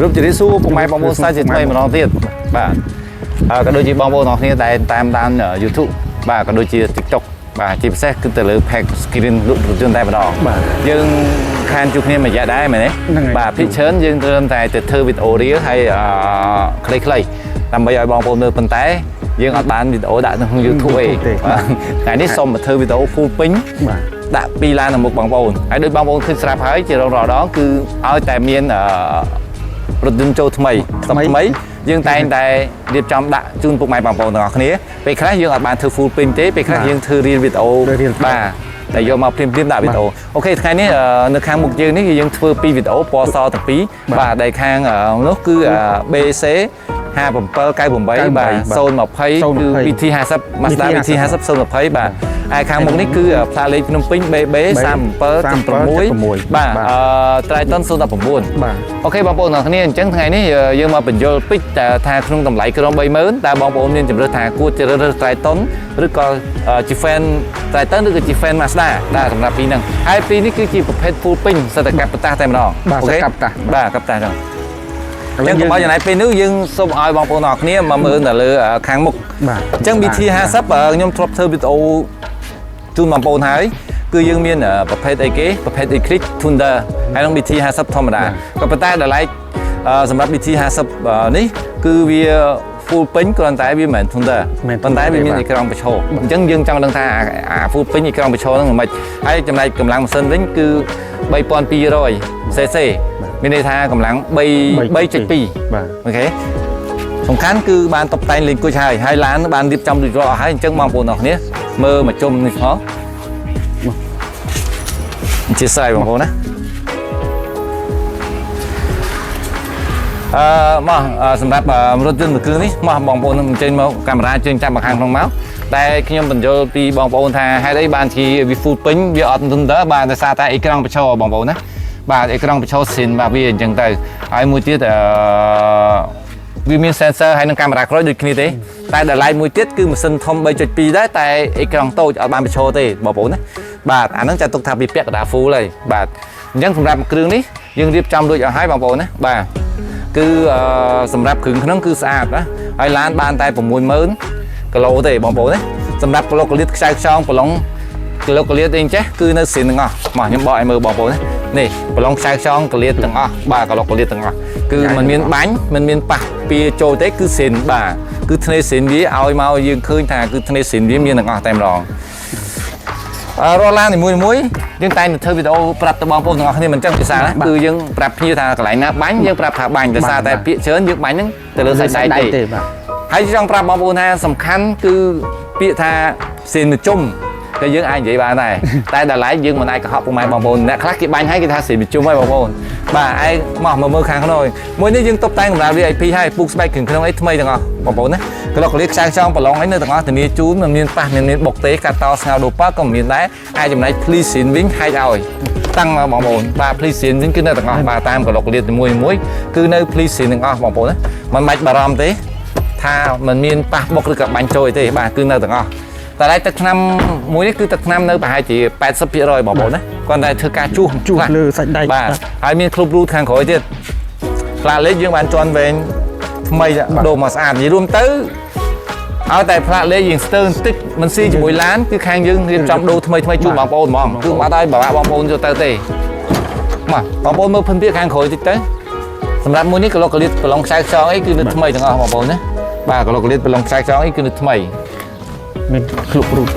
រូបជម្រាបសួរពុកម៉ែបងប្អូនសាជាថ្មីម្ដងទៀតបាទក៏ដូចជាបងប្អូនទាំងអស់គ្នាដែលតាមដាន YouTube បាទក៏ដូចជា TikTok បាទជាពិសេសគឺទៅលើ page screen លក់រថយន្តតែម្ដង បាទ យើងខានជួបគ្នាមួយរយៈដែរមែនទេ ហ្នឹងហើយ បាទភាគច្រើនយើងត្រឹមតែទៅធ្វើវីដេអូ reel ហើយខ្លីៗដើម្បីឲ្យបងប្អូនមើលប៉ុន្តែយើងអត់បានវីដេអូដាក់នៅក្នុង YouTube ទេ ទេ បាទថ្ងៃនេះសូមមកធ្វើវីដេអូ full ពេញ បាទ ដាក់ពីរឡាននៅមុខបងប្អូនហើយដូចបងប្អូនឃើញស្រាប់ហើយជារងរាល់ដងគឺឲ្យតែមានរថយន្តចូលថ្មី ថ្មី ថ្មីយើងតែងតែរៀបចំដាក់ជូនពុកម៉ែបងប្អូនទាំងអស់គ្នាពេលខ្លះយើងអត់បានធ្វើ full ពេញទេពេលខ្លះយើងធ្វើ reel វីដេអូ reel បាទតែយកមកភ្លាមៗដាក់វីដេអូOK ថ្ងៃនេះនៅខាងមុខយើងនេះគឺយើងធ្វើពីរវីដេអូពណ៌សទាំងពីរបាទដែលខាងនោះគឺBC 5798បាទ020គឺ BT 50 Mazda BT 50 020បាទឯខាងមុខនេះគឺផ្លាកលេខភ្នំពេញ BB 3776បាទTriton 019 បាទ OK បងប្អូនទាំងអស់គ្នាអញ្ចឹងថ្ងៃនេះយើងមកបញ្យល់ពេចតែថាក្នុងតម្លៃក្រុម30000តើបងប្អូនមានជម្រើសថាគួរជ្រើសរើស Triton ឬក៏ជា fan Triton ឬក៏ជា fan Mazda ដែរសម្រាប់ពីរហ្នឹងហើយពីរនេះគឺជាប្រភេទ full ពេញសិតតែកាប់បតាសតែម្ដង បាទ អូខេ សិតកាប់តាស បាទកាប់តាសចឹងអញ្ចឹងកុំឲ្យចំណាយពេលនេះយើងសូមឲ្យបងប្អូនទាំងអស់គ្នាមកមើលទៅលើខាងមុខ បាទ អញ្ចឹង BT 50ខ្ញុំធ្លាប់ធ្វើវីដេអូជូនបងប្អូនហើយគឺយើងមានប្រភេទអីគេប្រភេទ Eclipse Thunder ហើយនិង BT 50ធម្មតាក៏ប៉ុន្តែដល់ឡែកសម្រាប់ BT 50នេះគឺវា full ពេញគ្រាន់តែវាមិនមែន Thunder មិន ប៉ុន្តែវាមាន បាទ អេក្រង់បញ្ឈរអញ្ចឹងយើងចង់ដឹងថាអា full ពេញអេក្រង់បញ្ឈរហ្នឹងមិនម៉េចហើយចំណែកកម្លាំងម៉ាស៊ីនវិញគឺ3200 cc មានន័យថាកម្លាំង3 3.2 បាទ OK សំខាន់គឺបានតុបតែងលេងគួចហើយហើយឡានបានរៀបចំរួចរាល់អស់ហើយអញ្ចឹងបងប្អូនអរគ្នាមើលមកជុំនេះផងអធិស្ឋានបងប្អូនណាមកសម្រាប់រថយន្តមួយគ្រឿងនេះមកបងប្អូននឹងអញ្ជើញមកកាមេរ៉ាអញ្ជើញចាប់មកខាងក្នុងមកតែខ្ញុំបញ្យល់ពីបងប្អូនថាហេតុអីបានជាវា full ពេញវាអត់ទន្ទើបាទដោយសារតែអេក្រង់បញ្ឈរបងប្អូនណាបាទអេក្រង់បញ្ឈរស៊ីនបាទវាអញ្ចឹងទៅហើយមួយទៀតវាមាន sensor ហើយនឹងកាមេរ៉ាក្រោយដូចគ្នាទេតែដល់ឡែកមួយទៀតគឺម៉ាស៊ីនធំ3.2ដែរតែអេក្រង់តូចអត់បានបញ្ឈរទេបងប្អូនណាបាទអាហ្នឹងចាត់ទុកថាវាពាក់កណ្ដាល full ហើយបាទអញ្ចឹងសម្រាប់គ្រឿងនេះយើងរៀបចំរួចអស់ហើយបងប្អូនណាបាទគឺសម្រាប់គ្រឿងក្នុងគឺស្អាតណាហើយឡានបានតែ60000គីឡូទេបងប្អូនណាសម្រាប់ប្លុកលៀតខ្ចៅខ្យងប្រឡងគីឡូកលៀតអីចេះគឺនៅស៊ីនទាំងអស់មកខ្ញុំបកឲ្យមើលបងប្អូនណានេះប្រឡងខ្ចៅខ្យងកលៀតទាំងអស់បាទកឡុកកលៀតទាំងអស់គឺมันមានបាញ់มันមានប៉ះពៀចូលទេគឺស៊ីនបាទគឺធ្នេស៊ីនវាឲ្យមកយើងឃើញថាគឺធ្នេស៊ីនវាមានទាំងអស់តែម្ដងរាល់ឡាននីមួយៗយើងតែងតែធ្វើវីដេអូប្រាប់ទៅបងប្អូនទាំងអស់គ្នាមិនចឹងភាសាណាគឺយើងប្រាប់ភ្ញៀវថាកន្លែងណាបាញ់យើងប្រាប់ថាបាញ់ដោយសារតែពាក្យច្រើនយើងបាញ់ហ្នឹងទៅលើសាច់ដៃទេ ទេបាទ ហើយចង់ប្រាប់បងប្អូនថាសំខាន់គឺពាក្យថាសេនជុំតែយើងអាចនិយាយបានដែរ តែដល់ឡែកយើងមិនអាចកុហកពុកម៉ែបងប្អូនអ្នកខ្លះគេបាញ់ហើយគេថាសេនជុំហើយបងប្អូនបាទឯងមកមកមើលខាងក្នុងមួយនេះយើងតុបតែងកម្រាល VIP ហើយពូកស្បែកគ្រឿងក្នុងអីថ្មីទាំងអស់បងប្អូនណាក្លុកកលៀខ្ចៅខ្ចងប្រឡងអីនៅទាំងអស់ធានាជូនមិនមានប៉ះមិនមានបុកទេកាត់តស្ងោដូប៉ាក៏មិនមានដែរអាចចំណែកភ្លីស៊ីនវិញហែកឲ្យតាំងមកបងប្អូនបាទភ្លីស៊ីនវិញគឺនៅទាំងអស់បាទតាមកលុកកលៀមួយមួយគឺនៅភ្លីស៊ីនទាំងអស់បងប្អូនណាមិនបាច់បារម្ភទេ ថាมันមានប៉ះបុកឬក៏បាញ់ចូលទេបាទគឺនៅទាំងអស់តែឡែកទឹកថ្នាំមួយនេះគឺទឹកថ្នាំនៅប្រហែលជា80%បងប្អូនណាគាត់តែធ្វើការជួស ជួស ខ្លះ លើសាច់ដែក បាទហើយមានក្លុបរូតខាងក្រោយទៀតផ្លាកលេខយើងបានជន់វែងថ្មីដូរមកស្អាតនិយាយរួមទៅឲ្យតែផ្លាកលេខយើងស្ទើរបន្តិចមិនស៊ីជាមួយឡានគឺខាងយើងរៀបចំដូរថ្មីថ្មីជូនបងប្អូនហ្មងគឺអត់ឲ្យបាក់បងប្អូនយកទៅទេមកបងប្អូនមើលភិនភាគខាងក្រោយតិចទៅសម្រាប់មួយនេះកលុកកលៀតប្រឡងខ្សែខ្យងអីគឺនៅថ្មីទាំងអស់បងប្អូនណាបាទកលុកកលៀតប្រឡងខ្សែខ្យងអីគឺនៅថ្មី មានក្លុបរូប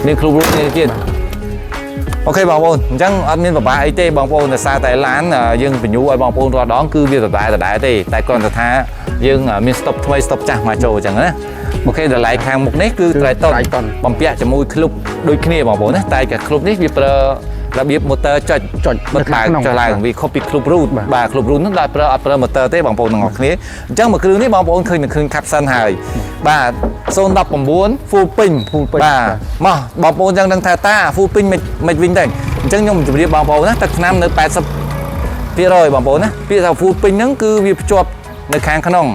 មានគ្រូរូបនេះទៀត OK បងប្អូនអញ្ចឹងអត់មានពិបាកអីទេបងប្អូនដោយសារតែឡានយើងបញ្ញូឲ្យបងប្អូនរាល់ដងគឺវាដដែលដដែលទេតែគ្រាន់តែថាយើងមាន stop ថ្មី stop ចាស់មកចូលអញ្ចឹងណាOK តម្លៃខាងមុខនេះគឺ Triton Triton បំពាក់ជាមួយក្លុបដូចគ្នាបងប្អូនណាតែក៏ក្លុបនេះវាប្រើរបៀប motor ចុច ចុច បិទបើកចុះឡើងវាខុសពីក្លុបរូតបាទក្លុបរូតហ្នឹងដល់ប្រើអត់ប្រើ motor ទេបងប្អូនទាំងអស់គ្នាអញ្ចឹងមួយគ្រឿងនេះបងប្អូនឃើញនឹងឃើញ caption ហើយបាទ019 full ពេញ full ពេញ បាទមកបងប្អូនចង់ដឹងថាតា full ពេញមិនមិនវិញទេអញ្ចឹងខ្ញុំជម្រាបបងប្អូនណាទឹកថ្នាំនៅ80%បងប្អូនណាពាក្យថា full ពេញហ្នឹងគឺវាភ្ជាប់នៅខាងក្នុង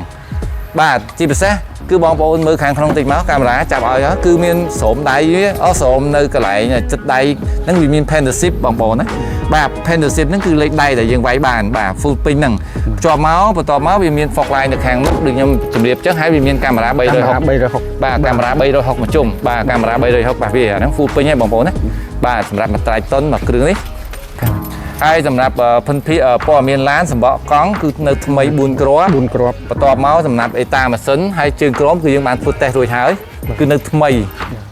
បាទជាពិសេសគឺបងប្អូនមើលខាងក្នុងតិចមកកាមេរ៉ាចាប់ឲ្យគឺមានស្រោមដៃវាអស្រោមនៅកន្លែងចិត្តដៃហ្នឹងវាមាន Pantasip បងប្អូនណាបាទ Pantasip ហ្នឹងគឺលេខដៃដែលយើងវាយបានបាទ full ពេញហ្នឹងភ្ជាប់មកបន្ទាប់មកវាមាន fog light នៅខាងមុខដូចខ្ញុំជម្រាបចឹងហើយវាមានកាមេរ៉ា កាមេរ៉ា 360 360 បាទកាមេរ៉ា360មួយជុំបាទកាមេរ៉ា360បាទវាអាហ្នឹង full ពេញហើយបងប្អូនណាបាទសម្រាប់មួយ Triton មួយគ្រឿងនេះហើយសម្រាប់ភិនភាគព័ត៌មានឡានសម្បកកង់គឺនៅថ្មី4គ្រាប់ 4គ្រាប់ បន្ទាប់មកសម្រាប់អេតាម៉ាស៊ីនហើយជើងក្រោមគឺយើងបានធ្វើតេស្តរួចហើយគឺនៅថ្មី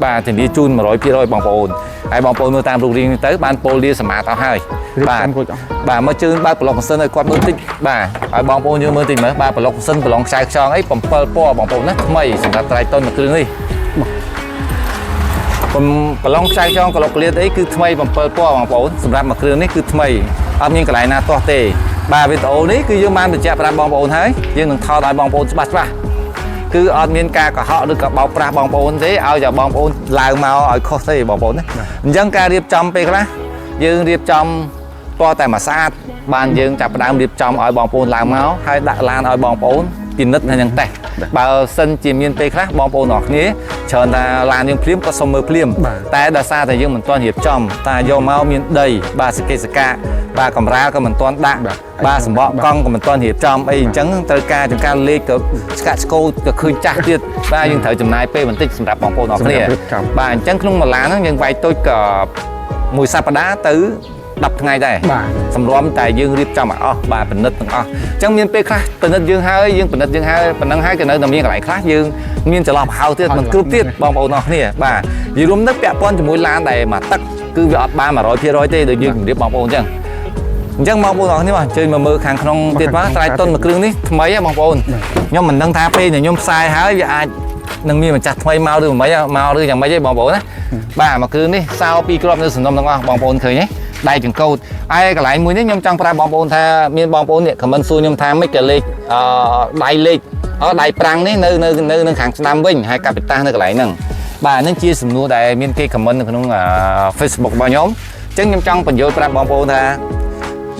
បាទធានាជូន100%បងប្អូនហើយបងប្អូនមើលតាមរូបរាងនេះទៅបានពលលាសម្អាតអស់ហើយ រៀប បាទ ចំរួចអស់ បាទមកជើងបើកប្លុកម៉ាស៊ីនឲ្យគាត់មើលតិចបាទឲ្យបងប្អូនយើងមើលតិចមើលបាទប្លុកម៉ាស៊ីនប្រឡងខ្សែខ្យងអី7ពណ៌បងប្អូនណាថ្មីសម្រាប់ត្រៃតុនមួយគ្រឿងនេះបំប្រឡងខ្សែខ្យងក្លុកក្លៀតអីគឺថ្មី7ពណ៌បងប្អូនសម្រាប់មួយគ្រឿងនេះគឺថ្មីអត់មានកន្លែងណាទាស់ទេបាទវីដេអូនេះគឺយើងបានបញ្ជាក់ប្រាប់បងប្អូនហើយយើងនឹងថតឲ្យបងប្អូនច្បាស់ច្បាស់គឺអត់មានការកុហកឬក៏បោកប្រាស់បងប្អូនទេឲ្យតែបងប្អូនឡើងមកឲ្យខុសទេបងប្អូនណាអញ្ចឹងការរៀបចំពេលខ្លះយើងរៀបចំតតែមួយស្អាតបានយើងចាប់ផ្ដើមរៀបចំឲ្យបងប្អូនឡើងមកហើយដាក់ឡានឲ្យបងប្អូនពិនិត្យហើយនឹងតេស្តបើសិនជាមានពេលខ្លះបងប្អូនអរគ្នាច្រើនថាឡានយើងភ្លាមក៏សុំមើលភ្លាមតែដោយសារតែយើងមិនទាន់រៀបចំតាយកមកមានដីបាទសកេសកៈបាទកម្រាលក៏មិនទាន់ដាក់បាទសម្បកកង់ក៏មិនទាន់រៀបចំអីអញ្ចឹងត្រូវការចង្ការលេខក៏ស្កាក់ស្កូក៏ឃើញចាស់ទៀតបាទយើងត្រូវចំណាយពេលបន្តិចសម្រាប់បងប្អូនអរគ្នាបាទអញ្ចឹងក្នុងមួយឡានហ្នឹងយើងវាយតូចក៏មួយសប្តាហ៍ទៅ10ថ្ងៃដែរ បាទ សម្រាប់តែយើងរៀបចំឲ្យអស់បាទពិនិត្យទាំងអស់អញ្ចឹងមានពេលខ្លះពិនិត្យយើងហើយយើងពិនិត្យយើងហើយប៉ុណ្ណឹងហើយក៏នៅតែមានកន្លែងខ្លះយើងមានចន្លោះប្រហោងទៀតមិនគ្រប់ទៀតបងប្អូនអរគ្នាបាទនិយាយរួមទៅពាក់ព័ន្ធជាមួយឡានដែលមួយទឹកគឺវាអត់បាន100%ទេដូចយើងជម្រាបបងប្អូនអញ្ចឹងអញ្ចឹងបងប្អូនអរគ្នាបាទអញ្ជើញមកមើលខាងក្នុងទៀតបាទត្រៃតុនមួយគ្រឿងនេះថ្មីហ៎បងប្អូនខ្ញុំមិនដឹងថាពេលដែលខ្ញុំផ្សាយហើយវាអាចនឹងមានម្ចាស់ថ្មីមកឬមិនមកឬយ៉ាងម៉េចទេបងប្អូនណាបាទមួយគ្រឿងនេះសោពីរគ្រាប់នៅសំណុំទាំងអស់បងប្អូនឃើញទេដៃចង្កូតហើយកន្លែងមួយនេះខ្ញុំចង់ប្រាប់បងប្អូនថាមានបងប្អូននេះខមមិនសួរខ្ញុំថាម៉េចក៏លេខអឺដៃលេខដៃប្រាំងនេះនៅនៅនៅនៅខាងស្ដាំវិញហើយកាពីតាសនៅកន្លែងហ្នឹងបាទហ្នឹងជាសំណួរដែលមានគេខមមិននៅក្នុង Facebook របស់ខ្ញុំអញ្ចឹងខ្ញុំចង់បញ្យល់ប្រាប់បងប្អូនថា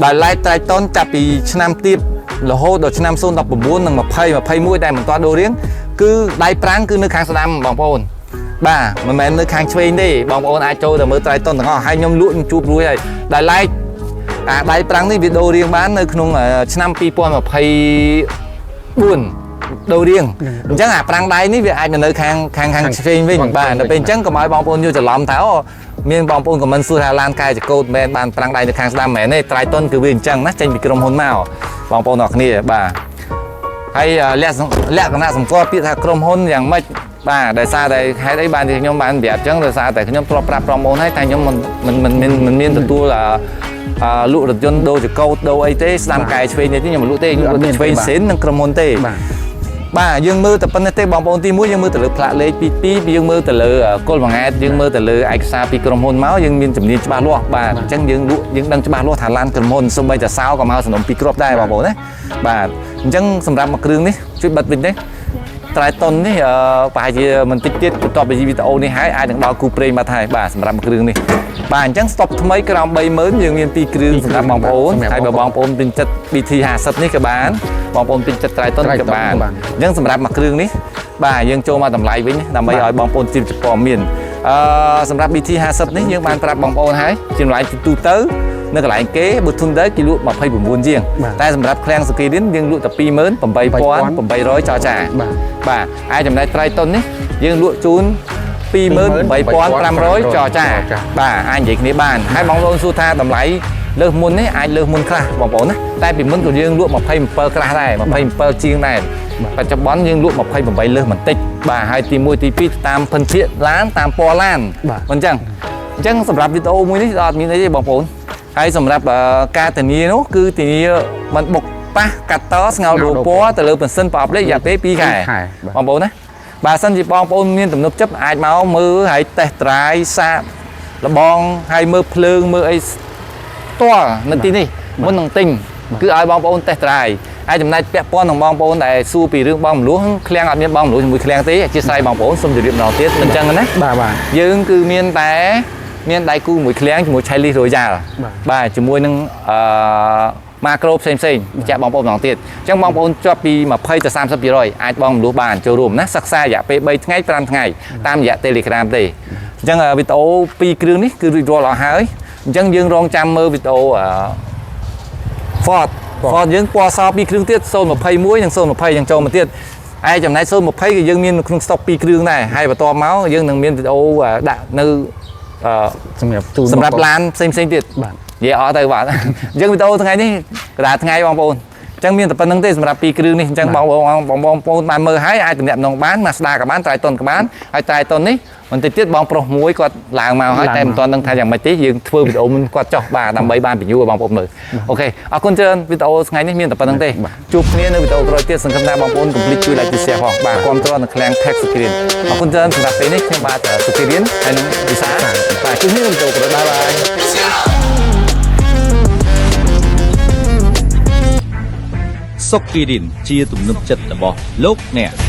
ដោយឡែកត្រៃតុនចាប់ពីឆ្នាំទៀបរហូតដល់ឆ្នាំ019និង20 21ដែលមិនទាន់ដូររៀងគឺដៃប្រាំងគឺនៅខាងស្ដាំបងប្អូនបាទមិនមែននៅខាងឆ្វេងទេបងប្អូនអាចចូលទៅមើលត្រៃតុនទាំងអស់ហើយខ្ញុំលក់ខ្ញុំជួបរួចហើយដោយឡែកអាដៃប្រាំងនេះវាដូររៀងបាននៅក្នុងឆ្នាំ2024ដូររៀងអញ្ចឹងអាប្រាំងដៃនេះវាអាចនៅខាងខាងខាងឆ្វេងវិញបាទដល់ពេលអញ្ចឹងកុំឲ្យបងប្អូនយល់ច្រឡំថាអូមានបងប្អូនខមមិនសួរថាឡានកែចកោតមែនបានប្រាំងដៃនៅខាងស្ដាំមែនទេត្រៃតុនគឺវាអញ្ចឹងណាចេញពីក្រុមហ៊ុនមកបងប្អូនអរគ្នាបាទហើយលក្ខណៈសម្គាល់ពាក្យថាក្រុមហ៊ុនយ៉ាងម៉េចបាទដោយសារតែហេតុអីបានខ្ញុំបានប្រាប់អញ្ចឹងដោយសារតែខ្ញុំធ្លាប់ប្រាប់បងប្អូនហើយតែខ្ញុំមិនមិនមិនមិនមានទទួលលក់រថយន្តដូរចកោតដូរអីទេស្ដាំកែឆ្វេងនេះខ្ញុំមិនលក់ទេខ្ញុំលក់ឆ្វេងសិននិងក្រុមហ៊ុនទេ បាទ បាទយើងមើលតែប៉ុណ្្នេះទេបងប្អូនទី1យើងមើលទៅលើផ្លាកលេខទី2យើងមើលទៅលើគោលបង្អែតយើងមើលទៅលើឯកសារពីក្រុមហ៊ុនមកយើងមានជំនាញច្បាស់លាស់បាទអញ្ចឹងយើងលក់យើងដឹងច្បាស់លាស់ថាឡានក្រុមហ៊ុនសូម្បីតែសោក៏មកសំណុំពីរគ្រាប់ដែរបងប្អូនណាបាទអញ្ចឹងសម្រាប់មួយគ្រឿងនេះជួយបិទវិញទេត្រៃតុននេះប្រហែលជាមិនតិចទៀតបន្ទាប់ពីវីដេអូនេះហើយអាចនឹងដល់គូប្រេងបាត់ហើយបាទសម្រាប់មួយគ្រឿងនេះបាទអញ្ចឹងស្តុបថ្មីក្រោម30000យើងមាន2គ្រឿងសម្រាប់បងប្អូនហើយបើបងប្អូនពេញចិត្ត BT 50នេះក៏បានបងប្អូនពេញចិត្តត្រៃតុនក៏បានអញ្ចឹងសម្រាប់មួយគ្រឿងនេះបាទយើងចូលមកតម្លៃវិញដើម្បីឲ្យបងប្អូនជ្រាបព័ត៌មានសម្រាប់ BT 50នេះយើងបានប្រាប់បងប្អូនហើយជាតម្លៃទូទៅនៅកន្លែងគេបើ Thunder គេលក់29ជាងតែសម្រាប់ឃ្លាំងសុគីរិនយើងលក់តែ28800ចរចាបាទហើយចំណែកត្រៃតុននេះយើងលក់ជូន28500ចរចាបាទអាចនិយាយគ្នាបានហើយបងប្អូនសួរថាតម្លៃលើសមុននេះអាចលើសមុនខ្លះបងប្អូនណាតែពីមុនក៏យើងលក់27ខ្លះដែរ27ជាងដែរបច្ចុប្បន្នយើងលក់28លើសបន្តិចបាទហើយទី1ទី2តាមភិនភាគឡានតាមពណ៌ឡានអញ្ចឹងសម្រាប់វីដេអូមួយនេះអត់មានអីទេបងប្អូនហើយសម្រាប់ការធានានោះគឺធានាមិនបុកប៉ះកាត់តស្ងោរដូរពណ៌ទៅលើម៉ាស៊ីនប្រអប់លេខរយៈពេល2ខែបងប្អូនណាបាទសិនជាបងប្អូនមានទំនុកចិត្តអាចមកមើលហើយតេស្តត្រាយសាកលបងហើយមើលភ្លើងមើលអីផ្ទាល់នៅទីនេះមុននឹងទិញគឺឲ្យបងប្អូនតេស្តត្រាយហើយចំណែកពាក់ព័ន្ធនឹងបងប្អូនដែលសួរពីរឿងបងមលួសឃ្លាំងអត់មានបងមលួសជាមួយឃ្លាំងទេអធិស្ឋានបងប្អូនសូមជម្រាបម្ដងទៀតមិនចឹងណា បាទ យើងគឺមានតែមានដៃគូមួយឃ្លាំងជាមួយឆៃលីសរ៉ូយ៉ាល់បាទជាមួយនឹង macro ផ្សេងផ្សេងៗបញ្ជាក់បងប្អូនម្ដងទៀតអញ្ចឹងបងប្អូនជាប់ពី20ទៅ30%អាចបងរំលោះបានចូលរួមណាសិក្សារយៈពេល3ថ្ងៃ5ថ្ងៃតាមរយៈ Telegram ទេអញ្ចឹងវីដេអូពីរគ្រឿងនេះគឺរួចរាល់អស់ហើយអញ្ចឹងយើងរងចាំមើលវីដេអូអឺ Ford Ford យើងពណ៌សពីរគ្រឿងទៀត021និង020យ៉ាងចូលមកទៀតឯចំណែក020គឺយើងមាននៅក្នុង stock ពីរគ្រឿងដែរហើយបន្ទាប់មកយើងនឹងមានវីដេអូដាក់នៅអឺ សម្រាប់ជូន សម្រាប់ឡានផ្សេងផ្សេងៗទៀត បាទ និយាយអស់ទៅបាទ អញ្ចឹងវីដេអូថ្ងៃនេះកណ្ដាលថ្ងៃបងប្អូនអញ្ចឹងមានតែប៉ុណ្្នឹងទេសម្រាប់ពីរគ្រឿងនេះអញ្ចឹងបងប្អូនបងប្អូនបានមើលហើយអាចទំនាក់ទំនងបាន Mazda ក៏បាន Triton ក៏បានហើយ Triton នេះបន្តិចទៀតបងប្រុសមួយគាត់ឡើងមកហើយតែមិនទាន់ដឹងថាយ៉ាងម៉េចទេយើងធ្វើវីដេអូមុនគាត់ចុះបាទដើម្បីបានបញ្ញូឲ្យបងប្អូនមើល OK អរគុណច្រើនវីដេអូថ្ងៃនេះមានតែប៉ុណ្្នឹងទេជួបគ្នានៅវីដេអូក្រោយទៀតសង្ឃឹមថាបងប្អូនកុំភ្លេចជួយ like ជួយ share ផងបាទគាំទ្រនៅឃ្លាំង Tech សុគិរិនអរគុណច្រើនសម្រាប់ពេលនេះខ្ញុំបាទសុគិរិនហើយនិងវិសាបាទជួបគ្នានៅវីដេអូក្រោយ bye bye. សុកគីរិនជាទំនុកចិត្តរបស់លោកអ្នក។